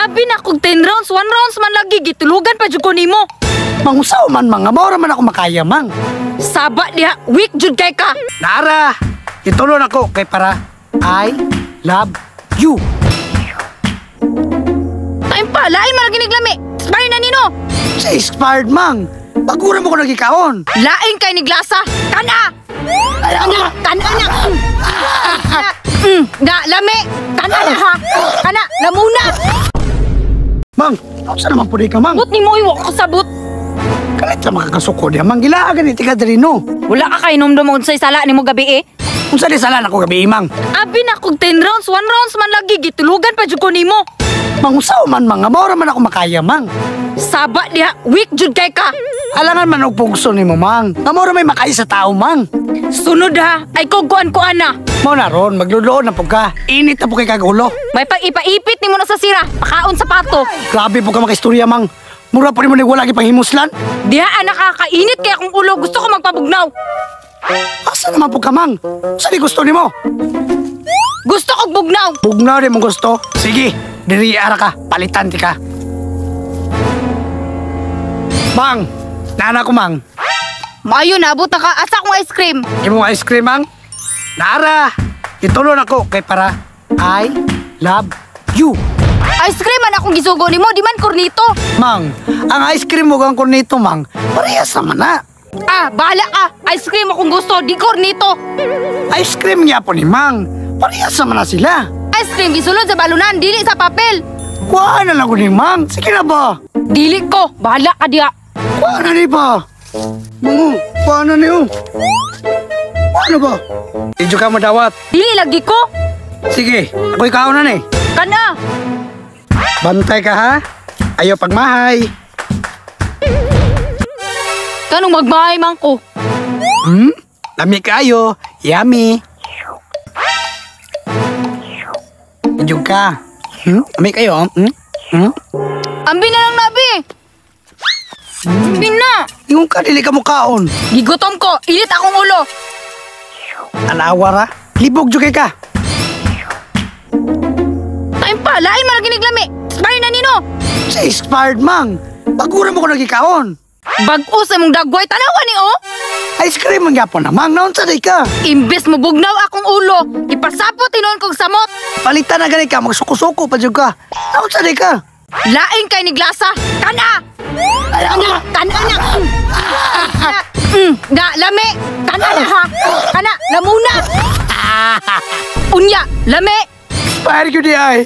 Abi na kog 10 rounds, 1 rounds man lagi gitulugan pa jud ko nimo. Mangusaw man mga, mao man ako makaya, mang. Saba diha, weak jud kay ka. Nara, itulon ako kay para I love you. Time pa, lain man lagi niglami. Expired na nino. Sa expired, mang. Pagura mo ko nagikaon. Lain kay niglasa. Kana. Kana, kana na. Na lami. Kana na ha. Kana, lamuna. Mang, unsa naman pud ka, mang? But nimo iwa ko sabot. Kalit sa makakasuko diha, mang. Gilaa gani tika diri no. Wala ka kay nomdom unsay sala nimo gabi eh. Unsa di sala nako gabi, mang? Abi na kog 10 rounds, 1 rounds man lagi gitulugan pa jud ko nimo. Mangusaw man mga, mao man ako makaya, mang. Saba diha, weak jud kay ka. Alangan man og pugso nimo, mang. Nga mao ra may makaya sa tao, mang. Sunod ha, ay kog kuan ko ana. Mao na ron, magluluon na pud ka. Init na pud kay kagulo. May pag-ipaipit nimo na sa sira, pakaon sa pato. Grabe po ka makaistorya, mang. Mura po nimo ni wala gipanghimuslan. Diha ah, nakakainit kay akong ulo, gusto ko magpabugnaw. Asa naman po ka, mang? Sa di gusto nimo? Gusto kog bugnaw. Bugnaw di mo gusto. Sige, diri ara ka, palitan ti ka. Mang, nana ko, mang. Maayo na abot na ka, asa akong ice cream. Imong ice cream, mang. Nara, itulon ako kay para I love you. Ice cream man akong gisugo nimo, di man kornito. Mang, ang ice cream mo kang kornito, mang. Parehas naman na. Ah, bahala ka. Ice cream akong gusto, di kornito. Ice cream nga po ni mang. Parehas naman na sila. Ice cream gisulod sa balunan, dili sa papel. Kuha na lang ko ni mang. Sige na ba? Dili ko, bahala ka diha. Kuha na ni ba? Mango, kuha na niyo. Kuha na ba? Medyo ka madawat. Dili lagi ko. Sige, ako'y kaon na ni. Kana. Bantay ka ha. Ayaw pagmahay. Kanong magmahay man ko. Hmm? Lami kayo. Yummy. Medyo ka. Hmm? Lami kayo. Hmm? Hmm? Ambi na lang nabi. Ambi na. Ingon ka, dili ka mukaon. Gigutom ko, init akong ulo. Alawa ra. Libog jud kay ka. Time pa, lain man lagi niglami. Expired na nino. Sa expired, mang. Pagura mo ko nagikaon. Bag-o sa imong dagway, tanawa ni oh. Ice cream man gyapon na, mang. Naunsa day ka? Imbes mo bugnaw akong ulo, ipasapot tinuon kog samot. Palitan na gani ka, magsuko-suko pa jud ka. Naunsa day ka? Lain kay niglasa. Kana. Kana, kana na. Na lami. Kana na ha. Kana, lamuna. Unya, lami. Expired gyud di ay.